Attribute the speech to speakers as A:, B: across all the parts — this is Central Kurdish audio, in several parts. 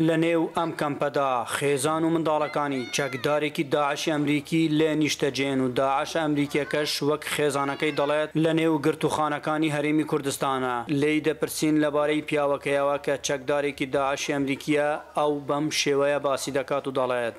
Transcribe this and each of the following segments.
A: لە نێو ئەم کەمپەدا خێزان و منداڵەکانی چەکدارێکی داعشی ئەمریکی لێ نیشتەجێن و داعشە ئەمریکیەکەش وەک خێزانەکەی دەڵێت لە نێو گرتووخانەکانی هەرێمی کوردستانە. لێی دەپرسین لەبارەی پیاوەکەیەوە کە چەکدارێکی داعشی ئەمریکیە، ئەو بەم شێوەیە باسی دەکات و دەڵێت.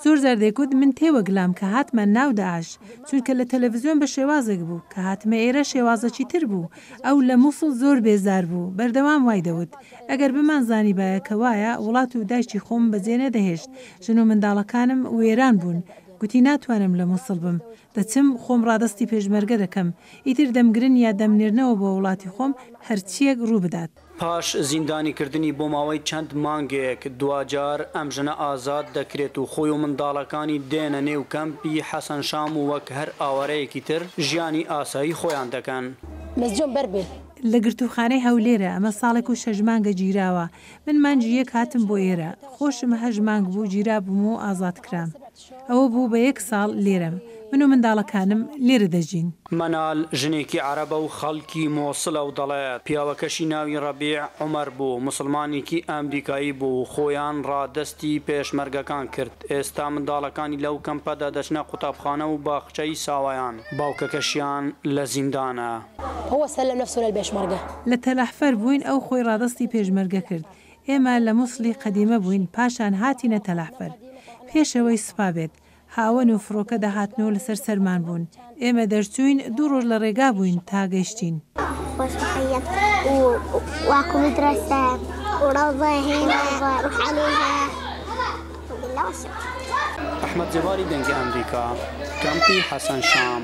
B: زۆر جار دەیگوت من تێوەگلام کە هاتمە ناو داعش، چونکە لە تەلەڤزیۆن بە شێوازێک بوو، کە هاتمە ئێرە شێوازەکی تر بوو، ئەو لە موسڵ زۆر بێزار بوو، بەردەوام وای دەوت، ئەگەر بمانزانیبایە کە وایە، وڵات و دایکی خۆمم بەجێ نەدەهێشت، ژن و منداڵەکانم وێران بوون، گوتی ناتوانم لە موسڵ بم، دەچم خۆم ڕادەستی پێشمەرگە دەکەم، ئیتر دەمگرن یا دەمنێرنەوە بۆ وڵاتی خۆم، هەرچییەک ڕوو بدات.
A: پاش زیندانیکردنی بۆ ماوەی چەند مانگێک، دواجار ئەم ژنە ئازاد دەکرێت و خۆی و منداڵەکانی دێنە نێو کەمپی حەسەن شام و وەک هەر ئاوارەیەکی تر ژیانی ئاسایی خۆیان دەکەن.
B: لە گرتووخانەی هەولێرە، ئەمە ساڵێک و شەش مانگە گیراوە، من مانگی یەک هاتم بۆ ئێرە، خۆشم هەشت مانگ بوو گیرابووم و ئازاد کرام. ئەوە بوو بە یەک ساڵ لێرەم. من و منداڵەکانم لێرە دەژین.
A: مەنال ژنێکی عەرەبە و خەڵکی مۆسڵە و دەڵێت، پیاوەکەشی ناوی ڕەبیع عومەر بوو، موسڵمانێکی ئەمریکایی بوو و خۆیان ڕادەستی پێشمەرگەکان کرد. ئێستا منداڵەکانی لەو کەمپەدا دەچنە قوتابخانە و باخچەی ساوایان، باوکەکەشیان لە زیندانە.
B: لە تەلەعفەر بووین، ئەو خۆی ڕادەستی پێشمەرگە کرد. ئێمە لە موسڵی قەدیمە بووین، پاشان هاتینە تەلەعفەر. پێش ئەوەی سوپا بێت، هاوەن و فڕۆکە دەهاتن و لەسەر سەرمان بوون. ئێمە دەرچووین، دوو ڕۆژ لە ڕێگا بووین تا گەیشتین.
A: ئەحمەد زێباری دەنگی ئەمریکا، کەمپی حەسەن شام.